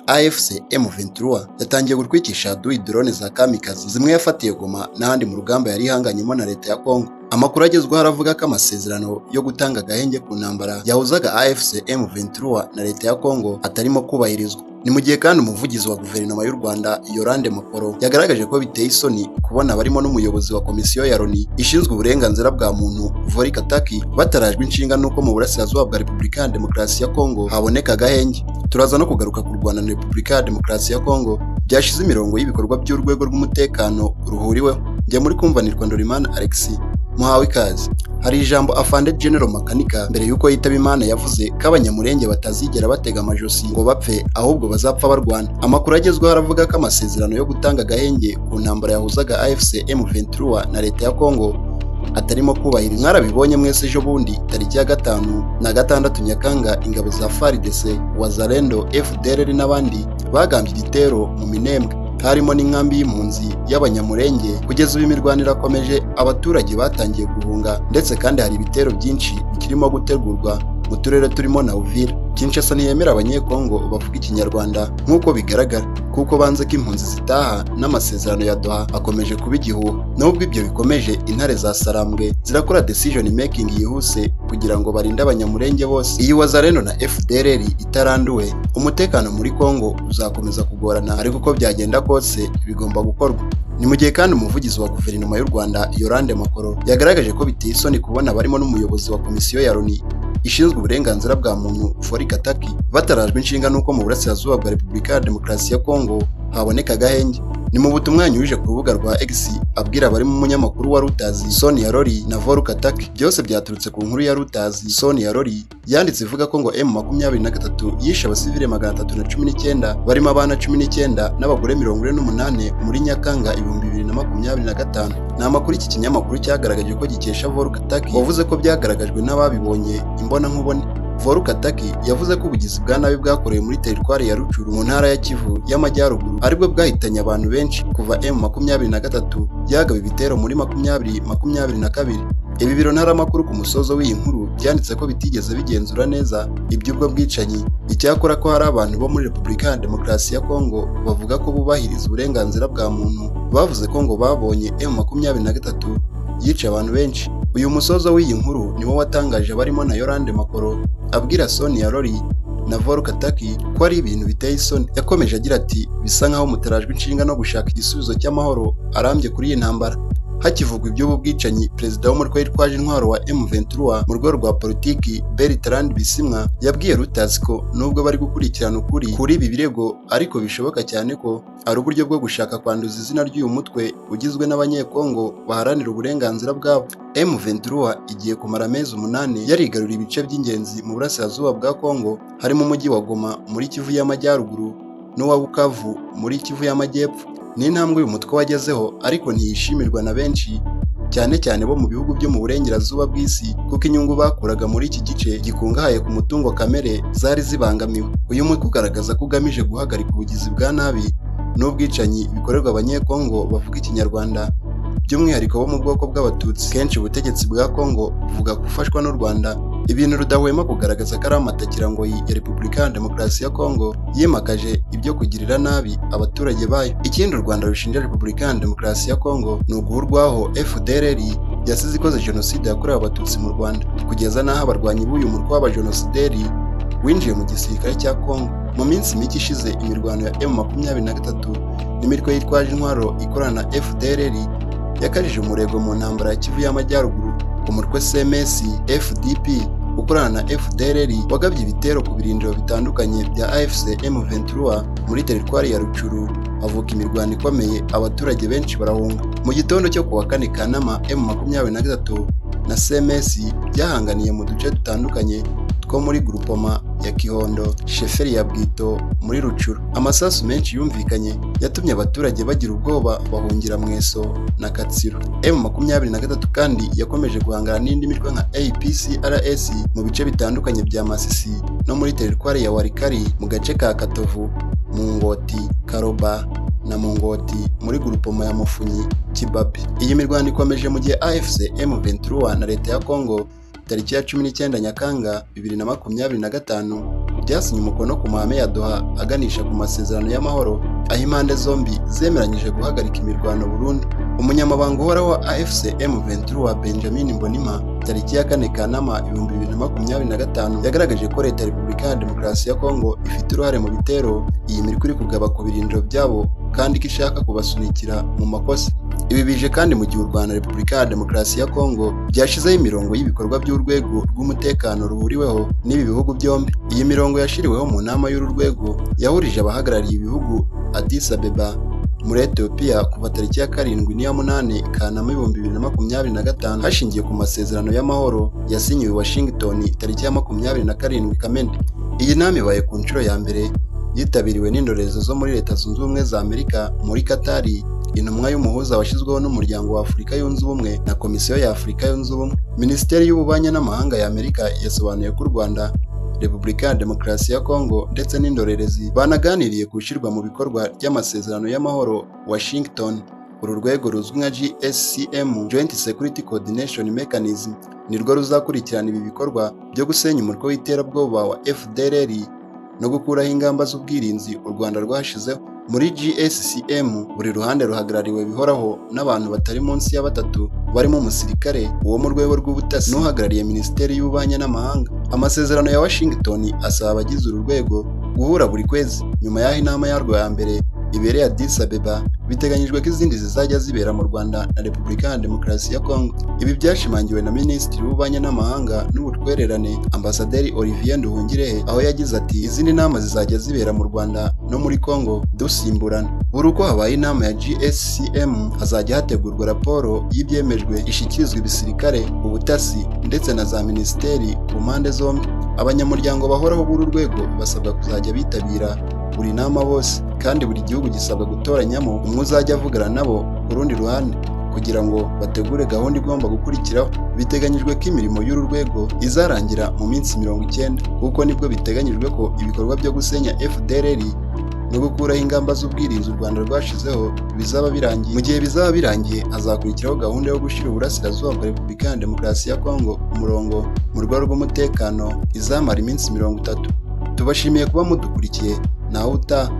AFC M23 yatangiye gutwikisha adui drone za kamikazi zimwe yafatiye Goma n'ahandi mu rugamba yari ihanganyemo na leta ya Congo. Amakuru agezweho aravuga ko amasezerano yo gutanga agahenge ku ntambara yahuzaga AFC M23 na leta ya Congo atarimo kubahirizwa. Ni mu gihe kandi umuvugizi wa guverinoma y'u Rwanda, Yolande Makolo, yagaragaje ko biteye isoni kubona barimo n'umuyobozi wa komisiyo ya Loni ishinzwe uburenganzira bwa muntu, Volker Turk, batarajwe inshinga n'uko mu burasirazuba bwa Repubulika ya Demokarasi ya Congo haboneka agahenge. Turaza no kugaruka ku Rwanda na Repubulika ya Demokarasi ya Congo byashize imirongo y'ibikorwa by'urwego rw'umutekano ruhuriweho. Njya muri kumva nitwa Ndorimana Alexis, muhawe ikaze. Hari ijambo Afande General Makanika mbere y'uko yitaba Imana yavuze ko Abanyamurenge batazigera batega amajosi ngo bapfe, ahubwo bazapfa barwana. Amakuru agezweho aravuga ko amasezerano yo gutanga agahenge ku ntambara yahuzaga AFC M23 na leta ya Congo atarimo kubahirizwa. Mwarabibonye mwese ejo bundi tariki ya 5 na 6 Nyakanga, ingabo za FARDC, Wazalendo, FDLR n'abandi bagambye igitero mu Minembwe, harimo n'inkambi y'impunzi y'Abanyamurenge. Kugeza ubu imirwano irakomeje, abaturage batangiye guhunga, ndetse kandi hari ibitero byinshi bikirimo gutegurwa mu turere turimo na Uvira. Kinshasa ntiyemera Abanyekongo bavuga Ikinyarwanda nk'uko bigaragara, kuko banze ko impunzi zitaha, n'amasezerano ya Doha akomeje kuba igihuha. Nubwo ibyo bikomeje, intare za Sarambwe zirakora decision making yihuse kugira ngo barinde Abanyamurenge bose. Iyi Wazalendo na FDLR itaranduwe, umutekano muri Congo uzakomeza kugorana, ariko uko byagenda kose bigomba gukorwa. Ni mu gihe kandi umuvugizi wa guverinoma y'u Rwanda, Yolande Makolo, yagaragaje ko biteye isoni kubona barimo n'umuyobozi wa komisiyo ya Loni ishinzwe uburenganzira bwa muntu, Volker Turk, batarajwe inshinga n'uko mu burasirazuba bwa Repubulika ya Demokarasi ya Congo haboneka agahenge. Ni mu butumwa yanyujije ku rubuga rwa X abwira abarimo umunyamakuru wa Reuters, Sonia Rolley, na Volker Turk. Byose byaturutse ku nkuru ya Reuters, Sonia Rolley yanditse ivuga ko ngo M23 yishe abasivile 319, barimo abana 19 n'abagore 48, muri Nyakanga 2025. Ni amakuru iki kinyamakuru cyagaragaje ko gikesha Volker Turk, wavuze ko byagaragajwe n'ababibonye imbonankubone. Volker Turk yavuze ko ubugizi bwa nabi bwakorewe muri teritwari ya Rutshuru mu ntara ya Kivu y'Amajyaruguru aribwo bwahitanye abantu benshi kuva M23 yagaba ibitero muri 2022. Ibi biro ntaramakuru ku musozo w'iyi nkuru byanditse ko bitigeze bigenzura neza iby'ubwo bwicanyi, icyakora ko hari abantu bo muri Repubulika ya Demokarasi ya Kongo bavuga ko bubahiriza uburenganzira bwa muntu bavuze ko ngo babonye M23 yica abantu benshi. Uyu musozo w'iyi nkuru niwo watangaje abarimo na Yolande Makolo abwira Sonia Rolley na Volker Turk ko ari ibintu biteye isoni. Yakomeje agira ati: "Bisa nkaho mutarajwe inshinga no gushaka igisubizo cy'amahoro arambye kuri iyi ntambara." Hakivugwa iby'ubu bwicanyi, perezida w'umutwe witwaje intwaro wa M23 mu rwego rwa politiki, Bertrand Bisimwa, yabwiye Reuters ko nubwo bari gukurikirana ukuri kuri ibi birego, ariko bishoboka cyane ko ari uburyo bwo gushaka kwanduza izina ry'uyu mutwe ugizwe n'Abanyekongo baharanira uburenganzira bwabo. M23 igiye kumara amezi 8 yarigaruriye ibice by'ingenzi mu burasirazuba bwa Kongo, harimo umujyi wa Goma muri Kivu y'Amajyaruguru n'uwa Bukavu muri Kivu y'Amajyepfo. Ni intambwe uyu mutwe wagezeho, ariko ntiyishimirwa na benshi, cyane cyane bo mu bihugu byo mu burengerazuba bw'isi, kuko inyungu bakuraga muri iki gice gikungahaye ku mutungo kamere zari zibangamiwe. Uyu mutwe ugaragaza ko ugamije guhagarika ubugizi bwa nabi n'ubwicanyi bikorerwa Abanyekongo bavuga Ikinyarwanda, by'umwihariko bo mu bwoko bw'Abatutsi. Kenshi ubutegetsi bwa Kongo buvuga gufashwa n'u Rwanda, ibintu rudahwema kugaragaza ko ari amatakirangoyi ya Repubulika ya Demokarasi ya Kongo yimakaje ibyo kugirira nabi abaturage bayo. Ikindi u Rwanda rushinja Repubulika ya Demokarasi ya Kongo ni uguha urwaho FDLR yasize ikoze jenoside yakorewe Abatutsi mu Rwanda, kugeza n'aho abarwanyi b'uyu mutwe w'abajenosideri winjiye mu gisirikare cya Kongo. Mu minsi mike ishize, imirwano ya M23 n'imitwe yitwaje intwaro ikorana na FDLR yakajije umurego mu ntambara ya Kivu y'Amajyaruguru. Umutwe CMS FDP ukorana na FDLR wagabye ibitero ku birindiro bitandukanye bya AFC M23 muri teritwari ya Rutshuru, havuka imirwano ikomeye, abaturage benshi barahunga. Mu gitondo cyo kuwa 4 Kanama, M23 na CMS byahanganiye mu duce dutandukanye two muri grupoma ya Kihondo, sheferi ya Bwito muri Rutshuru. Amasasu menshi yumvikanye yatumye abaturage bagira ubwoba, bahungira Mweso na Katsiro. M23 kandi yakomeje guhangana n'indi mitwe nka APCRS mu bice bitandukanye bya Masisi no muri teritwari ya Walikale, mu gace ka Katovu, Mungoti, Karoba na Mungoti muri grupoma ya Mufunyi Kibabi. Iyi mirwano ikomeje mu gihe AFC M23 na leta ya Congo Tariki ya 19 Nyakanga 2025 byasinye umukono ku mahame ya Doha aganisha ku masezerano y'amahoro, aho impande zombi zemeranyije guhagarika imirwano burundu. Umunyamabanga uhoraho wa AFC M23, Benjamin Mbonimpa, tariki ya 4 Kanama 2025 yagaragaje ko Leta ya Repubulika ya Demokarasi ya Kongo ifite uruhare mu bitero iyi mirwi iri kugaba ku birindiro byabo, kandi ko ishaka kubasunikira mu makosa. Ibi bije kandi mu gihe u Rwanda na Repubulika ya Demokarasi ya Kongo byashizeho imirongo y'ibikorwa by'urwego rw'umutekano ruhuriweho n'ibi bihugu byombi. Iyi mirongo yashiriweho mu nama y'uru rwego yahurije abahagarariye ibihugu Addis Abeba muri Ethiopia kuva tariki ya 7 n'iya 8 Kanama 2025, hashingiwe ku masezerano y'amahoro yasinyiwe i Washington tariki ya 27 Kamena. Iyi nama ibaye ku nshuro ya mbere yitabiriwe n'indorerezi zo muri Leta Zunze Ubumwe za Amerika, muri Katari, intumwa y'umuhuza washyizweho n'Umuryango wa Afurika Yunze Ubumwe na Komisiyo ya Afurika Yunze Ubumwe. Minisiteri y'Ububanyi n'Amahanga ya Amerika yasobanuye ko u Rwanda, Repubulika ya Demokarasi ya Kongo ndetse n'indorerezi banaganiriye ku ishyirwa mu bikorwa ry'amasezerano y'amahoro Washington. Uru rwego ruzwi nka JSCM, Joint Security Coordination Mechanism, nirwo ruzakurikirana ibi bikorwa byo gusenya umutwe w'iterabwoba wa FDLR no gukuraho ingamba z'ubwirinzi u Rwanda rwashizeho. Muri JSCM, buri ruhande ruhagarariwe bihoraho n'abantu batari munsi ya batatu, barimo umusirikare, uwo mu rwego rw'ubutasi n'uhagarariye Minisiteri y'Ububanyi n'Amahanga. Amasezerano ya Washington asaba abagize uru rwego guhura buri kwezi. Nyuma y'aho inama yarwo ya mbere ibereye Addis Abeba, biteganyijwe ko izindi zizajya zibera mu Rwanda na Repubulika ya Demokarasi ya Kongo. Ibi byashimangiwe na Minisitiri w'Ububanyi n'Amahanga n'Ubutwererane, Ambasaderi Olivier Nduhungirehe, aho yagize ati: "Izindi nama zizajya zibera mu Rwanda no muri Kongo dusimburana." Buri uko habaye inama ya JSCM, hazajya hategurwa raporo y'ibyemejwe ishyikirizwa ibisirikare, ubutasi ndetse na za minisiteri ku mpande zombi. Abanyamuryango bahoraho b'uru rwego basabwa kuzajya bitabira buri nama bose, kandi buri gihugu gisabwa gutoranyamo umwe uzajya avugana nabo ku rundi ruhande kugira ngo bategure gahunda igomba gukurikiraho. Biteganyijwe ko imirimo y'uru rwego izarangira mu minsi 90, kuko nibwo biteganyijwe ko ibikorwa byo gusenya FDLR no gukuraho ingamba z'ubwirinzi u Rwanda rwashizeho bizaba birangiye. Mu gihe bizaba birangiye, hazakurikiraho gahunda yo gushyira uburasirazuba bwa Repubulika ya Demokarasi ya Kongo ku murongo mu rwego rw'umutekano, izamara iminsi 30. Tubashimiye kuba mudukurikiye. Nawe utaha.